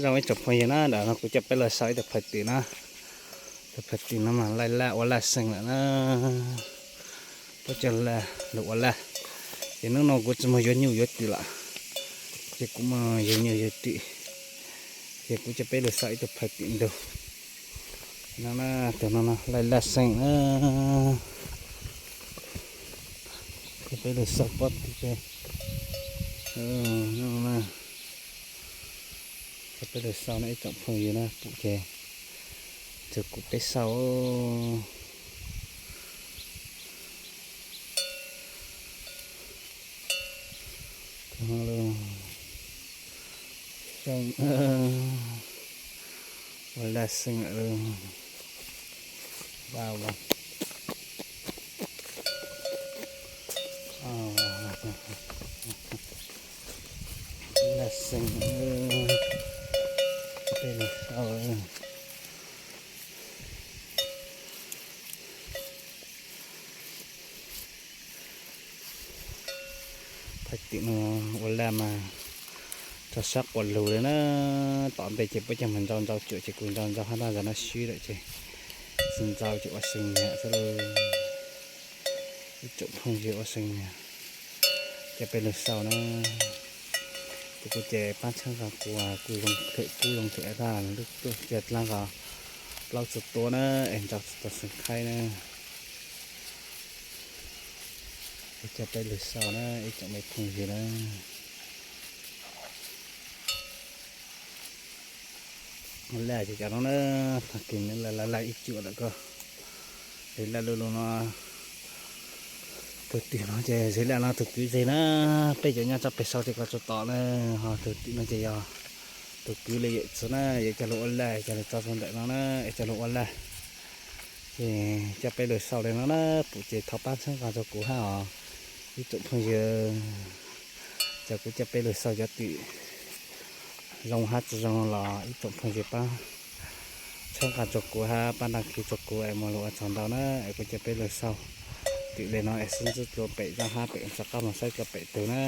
Zoo ib tsoom phooj ywg na, ntawm no kuv coj peb los sau ib tug phaj tim na. Tus phaj tim no mas laij laj ua laj xeem lawm na. Puab coj lug ua laj. Ces hnub no kuv tsi muaj yuav nyuj yuav twm lawm, ces kuv muaj yuav nyuj yuav twm, ces kuv coj peb lug sau ib tug phaj tim ntug no na. Tus no no laij laj xeem na. Coj peb lug sau pob tim peb, coj peb lug sau na ib tsoom phooj ywg na, pum ces txug kuv peb sau. Ua laj xeem lawm. Laj xeem, peb lug sau. Phaj tim no ua laj mas rau sab quas lug li na. Tom ntej ces puab coj moog ntsau ntsau cuam ces kuv ntsau ntsau hab ntaj zag no swb lawm ces tsi ntsau ces ua xeem nyag xwb lauj. Ib tsoom phooj ywg ua xeem nyag, coj peb lug sau na. Kuv kuv ces paab txhawb nqa kuv, kuv zoo them, kuv zoo them tag lub tuaj cia dlaab nqos plaub txug tua na, es ntsau txug tau subscribe na. Es coj peb lug sau na ib tsoom me phooj ywg na. Laj ces cov no na, tag kis laj laj ib cuam lawm ko. Zes laj lug lug no, tug tim no ces zes laj no tug kwv zes na, peb cov nyob tso peg sau tej ko tso tom na, ho tug tim no ces yog tug kwv le yawm txiv na, yuav coj lug ua laj, coj lug tso rau ntawm no na, es coj lug ua laj. Ces coj peb lug sau le no na, pum ces thov paab txhawb nqa rau kuv hab os ib tsoom phooj ywg. Ces kuv coj peb lug sau cov tim zoo hab tsi zoo los ib tsoom phooj ywg paab txhawb nqa rau kuv hab paab dag kis rau kuv es moog lug ua tsaug ntau na, es kuv coj peb lug sau tim le no es xwb ntxwb dlua pem zaj hab pem rov qab moog saib dlua pem tug na.